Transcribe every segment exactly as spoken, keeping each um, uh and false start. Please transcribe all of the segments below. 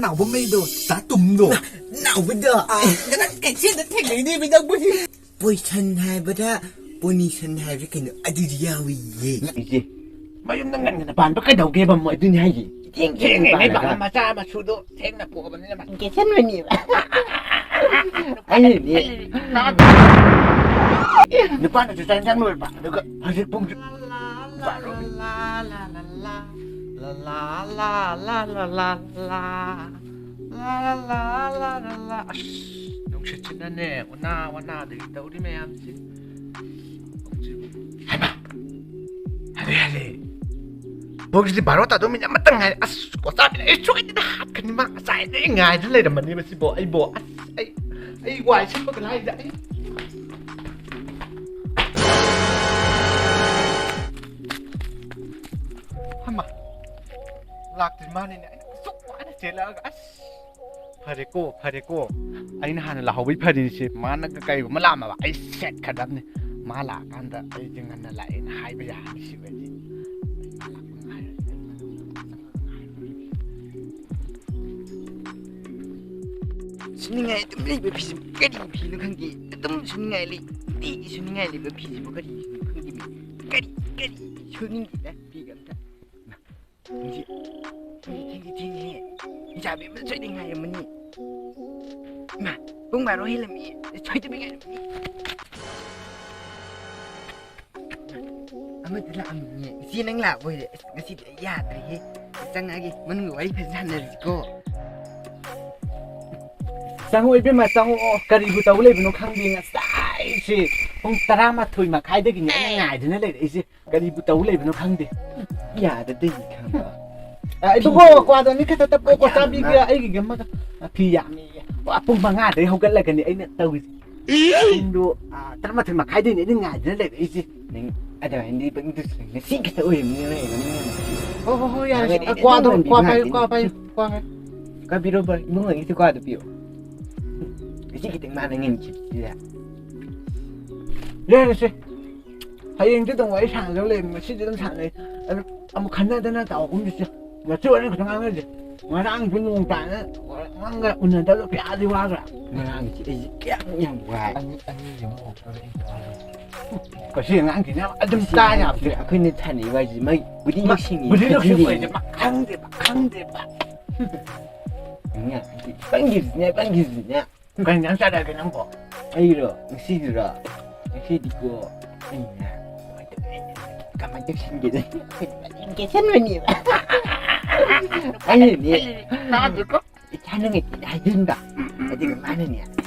ꯇꯥꯎꯕ ꯃꯩꯗꯣ, ꯇꯥ ꯇꯨꯝꯗꯣ꯫ ꯅꯥꯎꯕꯗꯣ꯫ ꯑꯥ, ꯉꯔꯥꯡ ꯀꯩꯊꯦꯜꯗ ꯊꯦꯡꯅꯩꯅꯦ ꯃꯤꯗꯛꯄꯨꯗꯤ꯫ ꯄꯣꯏꯁꯟ ꯍꯥꯏꯕꯗ ꯄꯣꯅꯤꯁꯟ ꯍꯥꯏꯕ꯭ꯔꯥ ꯀꯩꯅꯣ, ꯑꯗꯨꯗꯤ ꯌꯥꯎꯏꯌꯦ꯫ ꯏꯆꯦ, ꯃꯌꯨꯝꯗ ꯉꯟ ꯉꯟꯅ ꯄꯥꯟꯕ ꯀꯩꯗꯧꯒꯦꯕ ꯃꯣꯏ? ꯑꯗꯨꯅꯤ ꯍꯥꯏꯁꯦ꯫ ꯊꯦꯡ ꯊꯦꯡꯉꯦ, ꯊꯦꯡ ꯅꯣꯏ ꯄꯥꯜꯂꯒ꯫ ꯕꯕꯥ ꯃꯆꯥ ꯃꯁꯨꯗꯣ ꯊꯦꯡꯅ ꯄꯣꯛꯑꯕꯅꯤꯅ ꯃꯥ ꯀꯦꯁꯟꯕꯅꯦꯕ꯫ ꯑꯩꯅꯅꯦ꯫ ꯅꯨꯄꯥꯅꯁꯨ ꯆꯥꯛ ꯏꯟꯁꯥꯡ ꯂꯣꯏꯔꯕ, ꯑꯗꯨꯒ ꯍꯧꯖꯤꯛ ꯄꯨꯡꯁꯨ ꯕꯥꯔꯣ꯫ ꯑꯁ, ꯅꯨꯡꯁꯤꯠꯁꯤꯅꯅꯦ, ꯎꯅꯥ ꯋꯥꯅꯥꯗꯒꯤ ꯇꯧꯔꯤ ꯃꯌꯥꯝꯁꯤ꯫ ꯍꯩꯃꯥ! ꯍꯔꯦ, ꯍꯔꯦ! ꯄꯨꯡꯁꯤꯗꯤ ꯕꯥꯔꯣ ꯇꯥꯗꯧ ꯃꯤꯅꯤꯠ ꯑꯃꯇꯪ ꯉꯥꯏꯔꯦ꯫ ꯑꯁ, ꯀꯣꯆꯥꯕꯤꯅ ꯑꯩ ꯁꯣꯏꯗꯅ ꯍꯥꯠꯀꯅꯤ꯫ ꯃꯥ ꯉꯁꯥꯏꯗꯒꯤ ꯉꯥꯏꯗꯅ ꯂꯩꯔꯝꯕꯅꯦꯕ ꯁꯤꯕꯣ꯫ ꯑꯩꯕꯣ, ꯑꯁ, ꯑꯩ, ꯑꯩ ꯋꯥꯏ ꯁꯤꯠꯄꯒ ꯂꯥꯏꯔꯤꯗ꯫ ꯑꯩ ꯍꯩꯃꯥ! ꯂꯥꯛꯇ꯭ꯔꯤ ꯃꯥꯅꯤꯅꯦ꯫ ꯑꯩꯅ ꯑꯁꯨꯛ ꯋꯥꯅ ꯆꯦꯜꯂꯛꯑꯒ, ꯑꯁ! ꯐꯔꯦꯀꯣ, ꯐꯔꯦꯀꯣ꯫ ꯑꯩꯅ ꯍꯥꯟꯅ ꯂꯥꯛꯍꯧꯕꯩ ꯐꯔꯤꯅꯤꯁꯦ꯫ ꯃꯥꯅꯒ ꯀꯩꯒꯨꯝꯕ ꯂꯥꯛꯑꯝꯃꯕ, ꯑꯩ ꯁꯦꯠꯈ꯭ꯔꯗꯕꯅꯤ꯫ ꯃꯥ ꯂꯥꯛꯑꯀꯥꯟꯗ ꯑꯩꯁꯦ ꯉꯟꯅ ꯂꯥꯛꯑꯦꯅ ꯍꯥꯏꯕ ꯌꯥꯔꯅꯤ ꯁꯤ ꯑꯣꯏꯔꯗꯤ꯫ ꯁꯨꯅꯤꯡꯉꯥꯏ ꯑꯗꯨꯝ ꯂꯩꯕ ꯐꯤꯁꯦ ꯀꯔꯤ ꯐꯤꯅꯣ ꯈꯪꯗꯦ꯫ ꯑꯗꯨꯝ ꯁꯨꯅꯤꯡꯉꯥꯏ ꯂꯩ꯫ ꯅꯨꯡꯇꯤꯒꯤ ꯁꯨꯅꯤꯡꯉꯥꯏ ꯂꯩꯕ ꯐꯤꯁꯤꯕꯨ ꯀꯔꯤ ꯐꯤꯅꯣ ꯈꯪꯗꯦ꯫ ꯀꯔꯤ, ꯀꯔꯤ ꯁꯨꯅꯤꯡꯗꯦꯗ ꯐꯤꯒ ꯑꯝꯇ꯫ ꯊꯦꯡꯗꯤ ꯊꯦꯡꯉꯦꯍꯦ꯫ ꯂꯩꯁꯥꯕꯤ ꯑꯃ ꯁꯣꯏꯗꯅ ꯉꯥꯏꯔꯝꯃꯅꯤ꯫ ꯏꯃꯥ, ꯄꯨꯡ ꯕꯥꯔꯣ ꯍꯦꯜꯂꯝꯃꯤ꯫ ꯁꯣꯏꯗꯕꯤ ꯉꯥꯏꯔꯝꯃꯅꯤ꯫ ꯑꯃꯗ ꯂꯥꯛꯑꯝꯃꯤꯅꯦ꯫ ꯏꯆꯦ, ꯅꯪ ꯂꯥꯛꯄ ꯑꯣꯏꯔꯦ꯫ ꯑꯁ, ꯉꯁꯤꯗꯤ ꯑꯩ ꯌꯥꯗ꯭ꯔꯦꯍꯦ꯫ ꯑꯩ ꯆꯪꯉꯛꯑꯒꯦ꯫ ꯃꯅꯨꯡꯒꯤ ꯋꯥꯔꯤ ꯐꯖꯅ ꯁꯥꯟꯅꯔꯁꯤꯀꯣ꯫ ꯆꯪꯉꯛꯑꯣ ꯏꯕꯦꯝꯃ, ꯆꯪꯉꯛꯑꯣ꯫ ꯀꯔꯤꯕꯨ ꯇꯧ ꯂꯩꯕꯅꯣ ꯈꯪꯗꯦ꯫ ꯉꯁꯥꯏꯁꯦ ꯄꯨꯡ ꯇꯔꯥꯃꯥꯊꯣꯏ ꯃꯈꯥꯏꯗꯒꯤꯅꯦ ꯑꯩꯅ ꯉꯥꯏꯗꯨꯅ ꯂꯩꯔꯛꯏꯁꯦ꯫ ꯀꯔꯤꯕꯨ ꯇꯧ ꯂꯩꯕꯅꯣ ꯈꯪꯗꯦ꯫ ꯌꯥꯗꯗꯤ ꯈꯪꯕ꯫ ꯑ, ꯏꯕꯨꯡꯉꯣ, ꯀ꯭ꯋꯥꯗꯣ ꯑꯅꯤꯈꯛꯇ ꯇꯞꯄꯣ, ꯀ꯭ꯋꯥ ꯆꯥꯕꯤꯒꯦ, ꯑꯩꯒꯤꯒ ꯑꯃꯒ꯫ ꯑ, ꯐꯤ ꯌꯥꯝꯃꯤꯌꯦ꯫ ꯋꯥ, ꯄꯨꯡ ꯃꯉꯥꯗꯒꯤ ꯍꯧꯒꯠꯂꯒꯅꯤ ꯑꯩꯅ ꯇꯧꯔꯤꯁꯦ꯫ ꯄꯨꯡꯗꯣ, ꯑ, ꯇꯔꯥꯃꯥꯊꯣꯏ ꯃꯈꯥꯏꯗꯩꯅꯦ ꯑꯩꯅ ꯉꯥꯏꯗꯅ ꯂꯩꯔꯛꯏꯁꯦ꯫ ꯅꯪ ꯑꯗꯨꯃꯥꯏꯅꯗꯤ ꯄꯨꯡꯗꯨ ꯉꯁꯤ ꯈꯛꯇ ꯑꯣꯏꯔꯝꯅꯤ ꯅꯪ ꯑꯩꯉꯣꯟꯗ ꯉꯥꯏꯔꯤꯁꯦ꯫ ꯍꯣ, ꯍꯣ, ꯍꯣ, ꯌꯥꯔꯦ꯫ ꯉꯥꯏꯔꯦ, ꯑ, ꯀ꯭ꯋꯥꯗꯣ, ꯑꯗꯨꯝ ꯀ꯭ꯋꯥ ꯄꯥꯏꯌꯨ, ꯉꯥꯏꯔꯦ꯫ ꯀ꯭ꯋꯥ ꯄꯥꯏꯌꯨ, ꯀ꯭ꯋꯥ ꯄꯥꯏꯌꯨ꯫ ꯀꯥꯕꯤꯔꯣ, ꯕꯥꯏ, ꯏꯕꯨꯡꯉꯣꯒꯤꯁꯨ ꯀ꯭ꯋꯥꯗꯣ ꯄꯤꯌꯣ꯫ ꯉꯁꯤ ꯈꯤꯇꯪ ꯃꯥꯅ ꯉꯟꯈꯤꯕꯁꯤꯗ꯫ ꯌꯥꯔꯦꯁꯦ꯫ ꯍꯌꯦꯡꯁꯨ ꯑꯗꯨꯝ ꯋꯥꯔꯤ ꯁꯥꯟꯅꯗꯧ ꯂꯩ, ꯉꯁꯤꯗꯤ ꯑꯗꯨꯝ ꯁꯥꯟꯅꯩ꯫ ꯑꯗꯨ ꯑꯃꯨꯛ ꯈꯟꯅꯗꯅ ꯇꯧꯔꯒꯨꯝꯁꯤꯁꯦ꯫ ꯃꯆꯨ ꯑꯅꯤ ꯈꯛꯇꯪ ꯉꯥꯡꯅꯁꯦ꯫ ꯉꯔꯥꯡꯁꯨ ꯅꯣꯡ ꯇꯥꯅ ꯅꯪꯒ ꯎꯅꯗꯕ ꯀꯌꯥꯗꯤ ꯋꯥꯈ꯭ꯔꯥ? ꯉꯔꯥꯡꯁꯤ ꯑꯩꯁꯦ ꯀꯌꯥꯃꯨꯛ ꯌꯥꯝ ꯋꯥꯏ꯫ ꯑꯅꯤ ꯑꯅꯤ ꯌꯦꯡꯉꯣ ꯀꯁꯤ ꯑꯉꯥꯡꯁꯤꯅ ꯑꯗꯨꯝ ꯇꯥ ꯌꯥꯕꯁꯦ꯫ ꯑꯩꯈꯣꯏꯅ ꯁꯥꯟꯅꯩ ꯋꯥꯔꯤꯁꯦ ꯃꯩ ꯕꯨꯗꯤ ꯅꯨꯡꯁꯤꯡꯉꯤ꯫ ꯕꯨꯗꯤ ꯅꯨꯡꯁꯤꯡꯉꯤ꯫ ꯈꯪꯗꯦꯕ, ꯈꯪꯗꯦꯕ꯫ ꯄꯪꯈꯤꯕꯁꯤꯅꯦ, ꯄꯪꯈꯤꯕꯁꯤꯅꯦ꯫ ꯀꯩ ꯏꯟꯖꯥꯡ ꯆꯥꯔꯛꯑꯒꯦ ꯅꯪꯕꯣ? ꯑꯩꯔꯣ? ꯉꯁꯤꯗꯨꯔꯣ? ꯉꯁꯤꯗꯤꯀꯣ ꯑꯩꯅ ꯀꯃꯥꯏꯅ ꯇꯧꯁꯤꯟꯒꯦꯗ? ꯑꯩꯈꯣꯏꯗꯤ ꯃꯅꯤꯡ ꯀꯦꯁꯟꯕꯅꯦꯕ꯫ ꯑꯩꯅꯅꯦ ꯇꯥꯗꯦꯀꯣ꯫ ꯏꯆꯥ ꯅꯨꯡꯉꯥꯏꯇꯦꯅ ꯍꯥꯏꯖꯤꯟꯕ꯫ ꯑꯗꯨꯒ ꯃꯥꯅꯅꯦ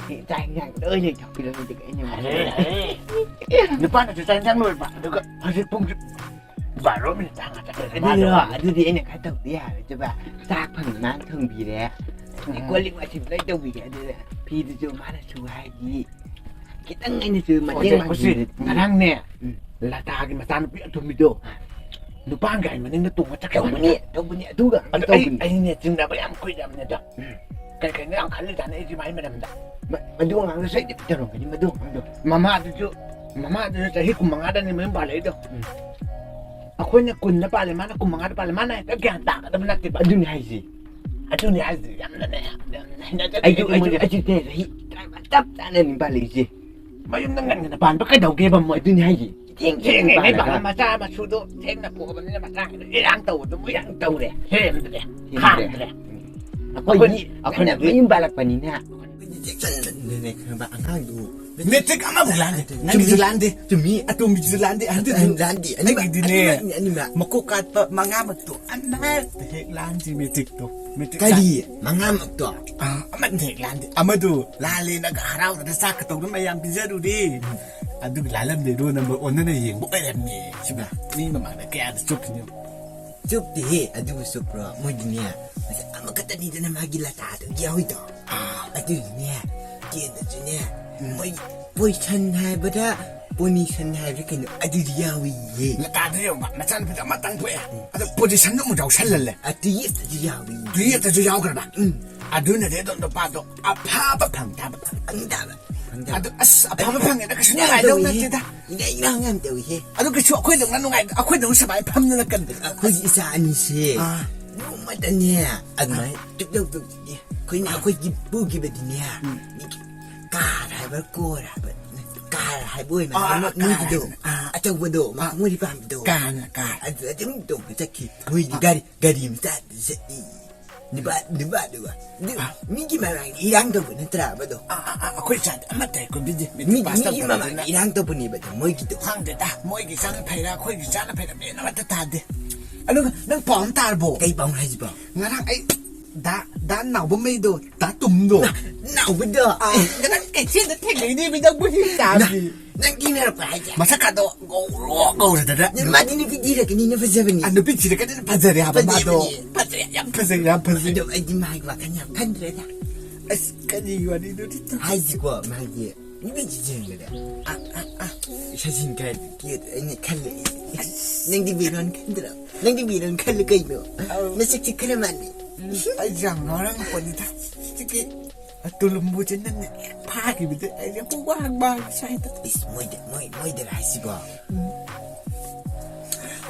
ꯆꯥꯛ ꯏꯟꯖꯥꯡ ꯂꯣꯏ ꯂꯣꯏꯊꯣꯛꯄꯤꯔꯝꯃꯤ꯫ ꯑꯗꯨꯒ ꯑꯩꯅ ꯑꯃꯨꯛ ꯑꯔꯦ, ꯑꯔꯦ꯫ ꯅꯨꯄꯥꯅꯁꯨ ꯆꯥꯛ ꯏꯟꯖꯥꯡ ꯂꯣꯏꯕ꯫ ꯑꯗꯨꯒ ꯍꯧꯖꯤꯛ ꯄꯨꯡꯁꯨ ꯕꯥꯔꯣ ꯃꯤꯅꯤꯠ ꯇꯔꯥꯃꯉꯥ ꯆꯠꯈ꯭ꯔꯦ꯫ ꯑꯗꯨꯗꯤ ꯃꯥꯅ ꯑꯗꯨꯗꯤ ꯑꯩꯅ ꯈꯔ ꯇꯧꯗ ꯌꯥꯔꯣꯏꯗꯕ꯫ ꯆꯥꯛ ꯐꯪꯉꯤ ꯃꯥꯅ ꯊꯣꯡꯕꯤꯔꯦ꯫ ꯑꯗꯩ ꯎꯝ꯫ ꯀꯣꯜ ꯂꯤꯛ ꯋꯥꯏꯁꯤꯠ ꯂꯣꯏ ꯇꯧꯕꯤꯔꯦ꯫ ꯑꯗꯨꯗ ꯐꯤꯗꯨꯁꯨ ꯃꯥꯅ ꯁꯨ ꯍꯥꯏꯗꯤ ꯈꯤꯇꯪ ꯑꯩꯅꯁꯨ ꯃꯇꯦꯡ ꯍꯧꯖꯤꯛ, ꯍꯧꯖꯤꯛ ꯄꯥꯡꯕꯤꯔꯦ꯫ ꯉꯔꯥꯡꯅꯦ, ꯎꯝ꯫ ꯂꯇꯥꯒꯤ ꯃꯆꯥꯅꯨꯄꯤ ꯑꯇꯣꯝꯕꯤꯗꯣ ꯅꯨꯄꯥ ꯒꯥꯔꯤ ꯃꯅꯤꯡꯗ ꯇꯣꯡꯉ ꯆꯠꯈꯤꯕꯅꯦ꯫ ꯇꯧꯕꯅꯤ, ꯇꯧꯕꯅꯤ꯫ ꯑꯗꯨꯒ ꯑꯗꯨ ꯑꯩ, ꯇꯧꯕꯅꯤ꯫ ꯑꯩꯅꯦ ꯆꯤꯡꯅꯕ ꯌꯥꯝ ꯀꯨꯏꯔꯕꯅꯦ ꯑꯗꯣ꯫ ꯎꯝ꯫ ꯀꯩ ꯀꯩꯅꯣ ꯌꯥꯝ ꯈꯜꯂꯤꯖꯥꯠꯅꯤ ꯑꯩꯁꯦ ꯃꯥꯏ ꯃꯔꯝꯗ꯫ ꯃ-, ꯃꯗꯨ ꯑꯉꯥꯡꯗꯣ ꯁꯣꯏꯗꯅ ꯇꯧꯔꯝꯒꯅꯤ, ꯃꯗꯨ ꯑꯉꯥꯡꯗꯣ꯫ ꯃꯃꯥꯗꯨꯁꯨ, ꯃꯃꯥꯗꯨꯁꯨ ꯆꯍꯤ ꯀꯨꯟ ꯃꯉꯥꯗꯅꯤ ꯃꯌꯨꯝ ꯄꯥꯜꯂꯛꯏꯗꯣ꯫ ꯎꯝ꯫ ꯑꯩꯈꯣꯏꯅ ꯀꯨꯟꯗ ꯄꯥꯜꯂꯦ, ꯃꯥꯅ ꯀꯨꯟ ꯃꯉꯥꯗ ꯄꯥꯜꯂꯦ, ꯃꯥꯅ ꯍꯦꯛꯇ ꯒ꯭ꯌꯥꯟ ꯇꯥꯒꯗꯕ ꯅꯠꯇꯦꯕ꯫ ꯑꯗꯨꯅꯤ ꯍꯥꯏꯁꯦ꯫ ꯑꯗꯨꯅꯤ ꯍꯥꯏꯁꯦ, ꯌꯥꯝꯅꯅꯦ, ꯌꯥꯝꯅ ꯍꯩꯅꯖꯗꯦ ꯑꯩꯁꯨ, ꯑꯩꯗꯤ ꯑꯩꯁꯨ, ꯃꯣꯏꯁꯦ꯫ ꯑꯩꯁꯨ ꯆꯍꯤ ꯆꯞ ꯆꯥꯅꯅꯤ ꯄꯥꯜꯂꯛꯏꯁꯦ꯫ ꯃꯌꯨꯝꯗ ꯉꯟꯅ ꯄꯥꯟꯕ ꯀꯩꯗꯧꯒꯦꯕ ꯃꯣꯏ? ꯑꯗꯨꯅꯤ ꯍꯥꯏꯁꯦ꯫ ꯊꯦꯡ ꯊꯦꯡꯉꯦ, ꯊꯦꯡꯅ ꯅꯣꯏ ꯄꯥꯜꯂꯒ꯫ ꯕꯕꯥ ꯃꯆꯥ ꯃꯁꯨꯗꯣ ꯊꯦꯡꯅ ꯄꯣꯛꯑꯕꯅꯤꯅ ꯃꯆꯥ ꯏꯔꯥꯡ ꯇꯧꯕꯗꯣ ꯃꯣꯏ ꯌꯥꯝ ꯇꯧꯔꯦ꯫ ꯍꯦꯟꯗ꯭ꯔꯦ, ꯍꯦꯟꯗ꯭ꯔꯦ꯫ ꯈꯥꯡꯗ꯭ꯔꯦ꯫ ꯑꯩꯈꯣꯏꯗꯤ, ꯑꯩꯈꯣꯏꯅ ꯑꯩꯈꯣꯏꯅ ꯃꯌꯨꯝ ꯄꯥꯜꯂꯛꯄꯅꯤꯅ꯫ ꯑꯩꯈꯣꯏꯗꯤ ꯆꯦꯛꯁꯤꯟꯕꯅꯤꯅꯦ, ꯈꯪꯉꯕ? ꯑꯉꯥꯡꯗꯨ ꯃꯦꯇ꯭ꯔꯤꯛ ꯑꯃꯐꯥꯎ ꯂꯥꯟꯗꯦ꯫ ꯅꯪꯒꯤꯁꯨ ꯂꯥꯟꯗꯦ꯫ ꯆꯨꯝꯃꯤ, ꯑꯇꯣꯝꯕꯤꯁꯨ ꯂꯥꯟꯗꯦ꯫ ꯑꯗꯨꯗꯤ ꯂꯥꯟꯗꯦ꯫ ꯑꯅꯤꯃꯛ, ꯑꯩꯒꯤꯗꯤꯅꯦ, ꯑꯅꯤꯃꯛ, ꯑꯅꯤꯃꯛ꯫ ꯃꯀꯣꯛ ꯀꯥꯠꯄ ꯃꯉꯥꯃꯛꯇꯣ ꯑꯃꯠꯇ ꯍꯦꯛ ꯂꯥꯟꯗꯦ ꯃꯦꯇ꯭ꯔꯤꯛꯇꯣ꯫ ꯃꯦꯇ꯭ꯔꯤꯛ ꯀꯔꯤ? ꯂꯥꯟ-, ꯃꯉꯥꯃꯛꯇꯣ? ꯑꯥ, ꯑꯃꯠꯇ ꯍꯦꯛ ꯂꯥꯟꯗꯦ꯫ ꯑꯃꯗꯨ ꯂꯥꯜꯂꯦꯅꯒ ꯍꯔꯥꯎꯗꯅ ꯆꯥꯛꯀ ꯇꯧꯗꯅ ꯃꯌꯥꯝ ꯄꯤꯖꯔꯨꯔꯦ꯫ ꯑꯗꯨꯒ ꯂꯥꯜꯂꯝꯗꯦ, ꯔꯣꯜ ꯅꯝꯕꯔ ꯑꯣꯟꯅꯅ ꯌꯦꯡꯕ ꯑꯣꯏꯔꯝꯃꯦ꯫ ꯁꯤꯃ ꯃꯤ ꯃꯃꯥꯡꯗ ꯀꯌꯥꯗ ꯆꯣꯞꯈꯤꯅꯣ? ꯆꯨꯞꯇꯦꯍꯦ, ꯑꯗꯨꯕꯨ ꯆꯨꯞꯄ꯭ꯔꯣ? ꯃꯣꯏꯗꯤꯅꯦ, ꯃꯁꯛ ꯑꯃꯈꯛꯇꯅꯤꯗꯅ ꯃꯥꯒꯤ ꯂꯇꯥꯗꯨ ꯌꯥꯎꯏꯗꯣ꯫ ꯑꯥ꯫ ꯑꯗꯨꯒꯤꯅꯦ, ꯀꯦꯟꯗꯁꯨꯅꯦ, ꯎꯝ꯫ ꯃꯣꯏ ꯄꯣꯏꯁꯟ ꯍꯥꯏꯕꯗ, ꯄꯣꯅꯤꯁꯟ ꯍꯥꯏꯕ꯭ꯔꯥ ꯀꯩꯅꯣ, ꯑꯗꯨꯗꯤ ꯌꯥꯎꯏꯌꯦ꯫ ꯂꯇꯥꯗꯨ ꯌꯦꯡꯉꯣ, ꯃꯆꯥꯅꯨꯄꯤꯗꯣ ꯑꯃꯇꯪ ꯄꯣꯛꯑꯦ, ꯎꯝ꯫ ꯑꯗꯣ ꯄꯣꯖꯤꯁꯟꯗꯣ ꯑꯃꯨꯛ ꯌꯥꯎꯁꯜꯍꯜꯂꯦ꯫ ꯑ, ꯇꯨꯌꯦꯞꯇꯁꯨ ꯌꯥꯎꯏ꯫ ꯇꯨꯌꯦꯞꯇꯁꯨ ꯌꯥꯎꯈ꯭ꯔꯕ? ꯎꯝ꯫ ꯑꯗꯨꯅꯗꯤ ꯑꯗꯨꯝ ꯅꯨꯄꯥꯗꯣ ꯑꯐꯕ ꯐꯪ ꯇꯥꯕ꯫ ꯐꯪ ꯇꯥꯕ꯫ ꯐꯪ ꯇꯥꯕ꯫ ꯑꯗꯨ, ꯑꯁ, ꯑꯐꯕ ꯐꯪꯉꯦꯅ ꯀꯩꯁꯨ ꯌꯥꯝ ꯅꯨꯡꯉꯥꯏꯗꯧ ꯇꯧꯏꯍꯦ꯫ ꯅꯠꯇꯦꯗ꯫ ꯏꯔꯥꯡ ꯏꯔꯥꯡ ꯌꯥꯝ ꯇꯧꯏꯍꯦ꯫ ꯑꯗꯨ ꯀꯩꯁꯨ ꯑꯩꯈꯣꯏꯗꯧꯅ ꯅꯨꯡꯉꯥꯏ-, ꯑꯩꯈꯣꯏꯗꯧꯅ ꯁꯨꯃꯥꯏꯅ ꯐꯝꯗꯅ ꯀꯟꯗ-, ꯑꯩꯈꯣꯏꯒꯤ ꯏꯆꯥ ꯑꯅꯤꯁꯦ ꯑꯥ꯫ ꯅꯣꯡ ꯄꯇꯅꯦ꯫ ꯑꯗꯨꯃꯥꯏꯅ ꯇꯨꯛ ꯇꯧ ꯇꯧ꯫ ꯑꯩꯈꯣꯏꯅ ꯑꯩꯈꯣꯏꯒꯤ ꯄꯨꯈꯤꯕꯗꯤꯅꯦ꯫ ꯎꯝ꯫ ꯃꯤꯒꯤ ꯀꯥꯔ ꯍꯥꯏꯕ꯭ꯔꯥ ꯀꯣꯔ ꯍꯥꯏꯕ꯭ꯔꯥ? ꯀꯥꯔ ꯍꯥꯏꯕ ꯑꯣꯏꯅ ꯑꯥ, ꯑꯃ ꯑꯥ, ꯃꯤꯒꯤꯗꯣ꯫ ꯀꯥꯔ꯫ ꯑꯥ꯫ ꯑꯆꯧꯕꯗꯣ, ꯑꯥ꯫ ꯃꯈꯣꯡ ꯃꯔꯤ ꯄꯥꯟꯕꯗꯣ꯫ ꯀꯥꯔꯅ ꯀꯥꯔ꯫ ꯑꯗꯨ ꯑꯗꯨꯝ ꯇꯣꯡꯉ ꯆꯠꯈꯤ꯫ ꯃꯣꯏꯗꯤ ꯑꯥ꯫ ꯒꯥꯔꯤ, ꯒꯥꯔꯤ ꯃꯆꯥꯗ ꯆꯠꯂꯤ꯫ ꯅꯨꯄꯥ, ꯅꯨꯄꯥꯗꯨꯒ꯫ ꯑꯗꯨ ꯑꯥ꯫ ꯃꯤꯒꯤ ꯃꯃꯥꯡꯗ ꯏꯔꯥꯡ ꯇꯧꯕ ꯅꯠꯇ꯭ꯔꯥ ꯑꯃꯗꯣ? ꯑꯥ, ꯑꯥ, ꯑꯥ, ꯑꯩꯈꯣꯏ ꯆꯥꯗꯤ ꯑꯃꯠꯇ ꯍꯦꯛ ꯀꯣꯏꯕꯤꯗꯦ꯫ ꯃꯤ-, ꯃꯤꯒꯤ ꯃꯃꯥꯡꯗ ꯏꯔꯥꯡ ꯇꯧꯕꯅꯦꯕ ꯑꯗꯣ ꯃꯣꯏꯒꯤꯗꯣ꯫ ꯈꯪꯗꯦꯗ, ꯃꯣꯏꯒꯤ ꯆꯥꯅ ꯐꯩꯔꯥ, ꯑꯩꯈꯣꯏꯒꯤ ꯆꯥꯅ ꯐꯩꯔꯥ, ꯃꯦꯟ ꯑꯃꯠꯇ ꯇꯥꯗꯦ꯫ ꯑꯗꯨꯒ ꯅꯪ ꯄꯥꯎ ꯑꯃ ꯇꯥꯔꯕꯣ? ꯀꯩ ꯄꯥꯎꯅꯣ ꯍꯥꯏꯁꯤꯕꯣ? ꯉꯔꯥꯡ ꯑꯩ ꯗꯥ, ꯗꯥ ꯅꯥꯎꯕꯃꯩꯗꯣ, ꯗꯥ ꯇꯨꯝꯗꯣ꯫ ꯅꯥ-, ꯅꯥꯎꯕꯗꯣ? ꯑꯥ, ꯉꯔꯥꯡ ꯀꯩꯊꯦꯜꯗ ꯊꯦꯡꯅꯩꯅꯦ, ꯃꯤ ꯅꯪꯕꯨ ꯍꯤꯡ ꯆꯥꯕꯤ꯫ ꯅꯪ ꯊꯦꯡꯅꯔꯛꯄ ꯍꯥꯏꯁꯦ? ꯃꯁꯛꯀꯥꯗꯣ ꯉꯧꯔꯣꯛ ꯉꯧꯔꯗꯅ꯫ ꯃꯥꯗꯤ ꯅꯨꯄꯤ ꯊꯤꯔꯛꯀꯅꯤꯅ ꯐꯖꯕꯅꯤ꯫ ꯑꯥ, ꯅꯨꯄꯤ ꯊꯤꯔꯛꯀꯅꯤꯅ ꯐꯖꯔꯦ ꯍꯥꯏꯕ ꯃꯥꯗꯣ꯫ ꯐꯖꯕꯅꯤ꯫ ꯐꯖꯔꯦ, ꯌꯥꯝ ꯐꯖꯩ, ꯌꯥꯝ ꯐꯖꯩ꯫ ꯑꯗꯣ ꯑꯩꯗꯤ ꯃꯥꯒꯤ ꯋꯥꯈꯜ ꯌꯥꯝ ꯈꯟꯗ꯭ꯔꯦꯗ꯫ ꯑꯁ, ꯀꯔꯤ ꯋꯥꯔꯤꯅꯣ ꯁꯤ? ꯍꯥꯏꯁꯤꯀꯣ, ꯃꯥꯒꯤ ꯅꯨꯄꯤ ꯊꯤꯖꯤꯟꯕꯗ꯫ ꯑꯥ, ꯑꯥ, ꯑꯥ꯫ ꯁꯖꯤꯟ ꯈꯔ ꯀꯦꯠ ꯑꯩꯅ ꯈꯜꯂꯦ꯫ ꯑꯁ, ꯅꯪꯗꯤ ꯕꯤꯔꯣꯟ ꯈꯟꯗ꯭ꯔꯣ? ꯅꯪꯗꯤ ꯕꯤꯔꯣꯟ ꯈꯜꯂꯨ ꯀꯩꯅꯣ? ꯑꯧ꯫ ꯅꯁꯛꯁꯤ ꯈꯔ ꯃꯥꯟꯅꯩ꯫ ꯎꯝ, ꯑꯩꯁꯨ ꯌꯥꯝ ꯉꯥꯎꯔꯝꯄꯣꯠꯅꯤꯗ꯫ ꯍꯧꯖꯤꯛꯀꯤ ꯇꯨꯂꯨꯝꯕꯨ ꯆꯤꯟꯅꯅꯦ ꯐꯥꯈꯤꯕꯗ ꯑꯩꯁꯦ ꯄꯨꯡꯋꯥꯡ ꯋꯥꯡ ꯁ꯭ꯋꯥꯏꯗ꯫ ꯏꯁ, ꯃꯣꯏꯗ, ꯃꯣꯏ, ꯃꯣꯏꯗꯔ ꯍꯥꯏꯁꯤꯕꯣ? ꯎꯝ꯫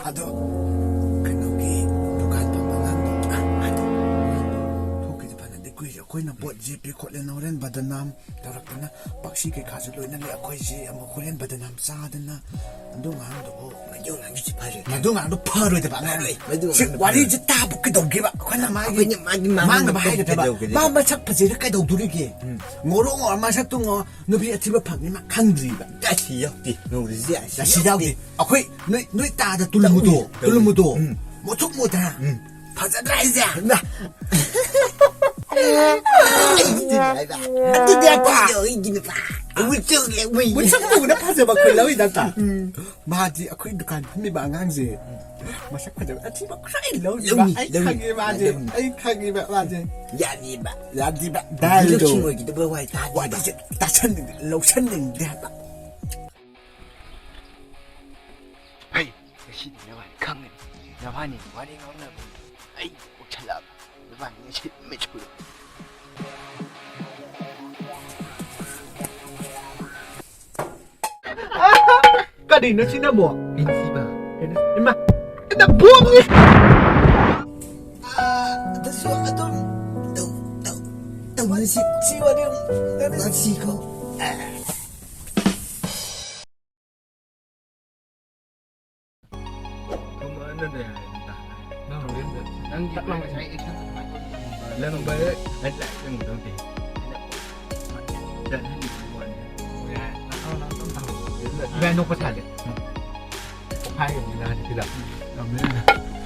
ꯑꯗꯣ ꯀꯩꯅꯣꯒꯤ ꯗꯨꯀꯥꯟ ꯐꯝꯕ ꯑꯉꯥꯡꯗꯣ, ꯑ, ꯑꯗꯣ ꯊꯣꯛꯈꯤꯗ ꯐꯅꯗꯤ ꯀꯨꯏꯔꯦ꯫ ꯑꯩꯈꯣꯏꯅ ꯄꯣꯠ ꯌꯦꯞꯄꯦ ꯈꯣꯠꯂꯦꯅ ꯍꯣꯔꯦꯟ ꯕꯗꯅꯥꯝ ꯇꯧꯔꯛꯇꯅ ꯄꯛꯁꯤ ꯀꯩꯀꯥꯁꯨ ꯂꯣꯏꯅ ꯂꯩ꯫ ꯑꯩꯈꯣꯏꯁꯦ ꯑꯃꯨꯛ ꯍꯣꯔꯦꯟ ꯕꯗꯅꯥꯝ ꯆꯥꯗꯅ ꯑꯗꯨ ꯑꯉꯥꯡꯗꯨꯕꯨ ꯃꯗꯨ ꯑꯉꯥꯡꯗꯨ ꯁꯤ ꯐꯔꯣꯏ꯫ ꯃꯗꯨ ꯑꯉꯥꯡꯗꯣ ꯐꯔꯣꯏꯗꯕ ꯑꯉꯥꯡꯅꯤ꯫ ꯃꯗꯨ ꯁꯤ ꯑꯉꯥꯡꯗꯣ ꯋꯥꯔꯤꯁꯦ ꯐꯔꯣꯏ꯫ ꯇꯥꯕ ꯀꯩꯗꯧꯒꯦꯕ? ꯑꯩꯈꯣꯏꯅ ꯃꯥꯒꯤ ꯑꯩꯈꯣꯏꯅ ꯃꯥꯒꯤ ꯃꯥꯡꯅꯕ ꯃꯥꯡꯅꯕ ꯍꯥꯏꯒꯗꯕ꯫ ꯀꯩꯗꯧꯒꯗꯕ? ꯃꯥ ꯃꯁꯛ ꯐꯖꯩꯗ ꯀꯩꯗꯧꯗꯣꯔꯤꯒꯦ? ꯎꯝ꯫ ꯉꯧꯔꯣꯛ ꯉꯧꯔ ꯃꯁꯛꯇꯨ ꯉꯧ-, ꯅꯨꯄꯤ ꯑꯊꯤꯕ ꯐꯪꯅꯤ ꯃꯥ ꯈꯪꯗ꯭ꯔꯤꯕ꯫ ꯔꯥꯁꯤ ꯌꯥꯎꯗꯦ, ꯉꯧꯔꯤꯁꯦ ꯔꯥꯁꯤ ꯔꯥꯁꯤ ꯌꯥꯎꯗꯦ꯫ ꯌꯥꯎꯗꯦ꯫ ꯑꯩꯈꯣꯏ ꯅꯣꯏ, ꯅꯣꯏ ꯇꯥꯗ ꯇꯨꯂꯨ ꯃꯨꯗꯣ, ꯇꯧꯏ, ꯇꯨꯂꯨ ꯃꯨꯗꯣ꯫ ꯎꯝ꯫ ꯃꯨꯁꯨꯛ ꯃꯨꯗ꯭ꯔꯥ? ꯎꯝ꯫ ꯐꯖꯗ꯭ꯔꯥ ꯍꯥꯏꯁꯦ? ꯅ-, ꯑꯩꯗꯤ ꯍꯥꯏꯕ꯫ ꯑꯗꯨꯗꯤ ꯑꯄꯥ꯫ ꯑꯩꯗꯤ ꯅꯨꯄꯥ꯫ ꯃꯨꯁꯨꯛ ꯌꯥꯎꯏ꯫ ꯃꯨꯁꯨꯛ ꯃꯨꯕꯅ ꯐꯖꯕ ꯑꯩꯈꯣꯏ ꯂꯧꯏ ꯅꯠꯇ꯭ꯔꯥ? ꯎꯝ꯫ ꯃꯥꯗꯤ ꯑꯩꯈꯣꯏ ꯗꯨꯀꯥꯟ ꯐꯝꯃꯤꯕ ꯑꯉꯥꯡꯁꯦ ꯃꯁꯛ ꯐꯖꯕ ꯑꯊꯤꯕ ꯈꯔ ꯂꯧꯅꯤꯕ꯫ ꯂꯧꯅꯤ, ꯑꯩ ꯂꯧꯅꯤ꯫ ꯈꯪꯉꯦ ꯃꯥꯁꯦ꯫ ꯂꯧꯅꯤ꯫ ꯑꯩ ꯈꯪꯉꯦꯕ ꯃꯥꯁꯦ꯫ ꯌꯥꯅꯤꯕ꯫ ꯌꯥꯗꯤꯕ꯫ ꯗꯥꯏꯜꯗꯣ꯫ ꯂꯧꯁꯤꯡ ꯑꯣꯏꯒꯗꯕ ꯋꯥꯏ ꯇꯥꯗꯦꯕ꯫ ꯋꯥꯔꯤꯁꯦ ꯇꯥꯁꯟꯅꯤꯡꯗꯦ, ꯂꯧꯁꯟꯅꯤꯡꯗꯦ ꯍꯥꯏꯕ꯫ ꯍꯩ, ꯉꯁꯤꯗꯤ ꯅꯕꯥꯅꯤ ꯈꯪꯒꯅꯤ꯫ ꯅꯕꯥꯅꯤ ꯋꯥꯔꯤ ꯉꯥꯡꯅꯕ ꯑꯩ ꯀꯣꯛꯁꯜꯂꯛꯑꯕ꯫ ꯅꯕꯥꯅꯤ ꯉꯁꯤ ꯅꯨꯃꯤꯠ ꯆꯨꯞꯄꯗ꯫ ꯀꯔꯤꯅꯣ ꯁꯤꯅ ꯑꯃꯨꯛ? ꯀꯩꯅꯣ ꯁꯤꯕ? ꯀꯩꯅꯣ? ꯏꯃꯥ! ꯏꯃꯥ, ꯕꯣꯝꯅꯤ! ꯁꯤ, ꯁꯤ ꯋꯥꯔꯤ ꯑꯃꯨꯛ ꯉꯁꯤꯀꯣ꯫ ꯀꯃꯥꯏꯅꯅꯦ? ꯅꯪ ꯍꯣꯔꯦꯟꯗ ꯅꯪꯒꯤ ꯇꯞꯅ ꯉꯁꯥꯏ action ꯑꯗꯨꯃꯥꯏꯅ ꯇꯧꯔꯤ꯫ ꯅꯪ ꯚꯥꯏ, ꯑꯩ ꯂꯥꯏꯔꯤꯛ ꯇꯝꯒꯗꯕꯗꯤ꯫ ꯆꯠꯍꯟꯅꯤꯡꯕꯒꯤ ꯋꯥꯅꯤ꯫ ꯌꯥꯔꯦ, ꯅꯪ ꯅꯪ ꯑꯗꯨꯝ ꯇꯧ꯫ ꯚꯥꯏ, ꯅꯣꯛꯄ ꯁꯥꯗꯦ꯫ ꯍꯥꯏꯒꯅꯤ ꯅꯪ ꯍꯧꯖꯤꯛꯀꯤꯗ꯫ ꯇꯝꯃꯦ꯫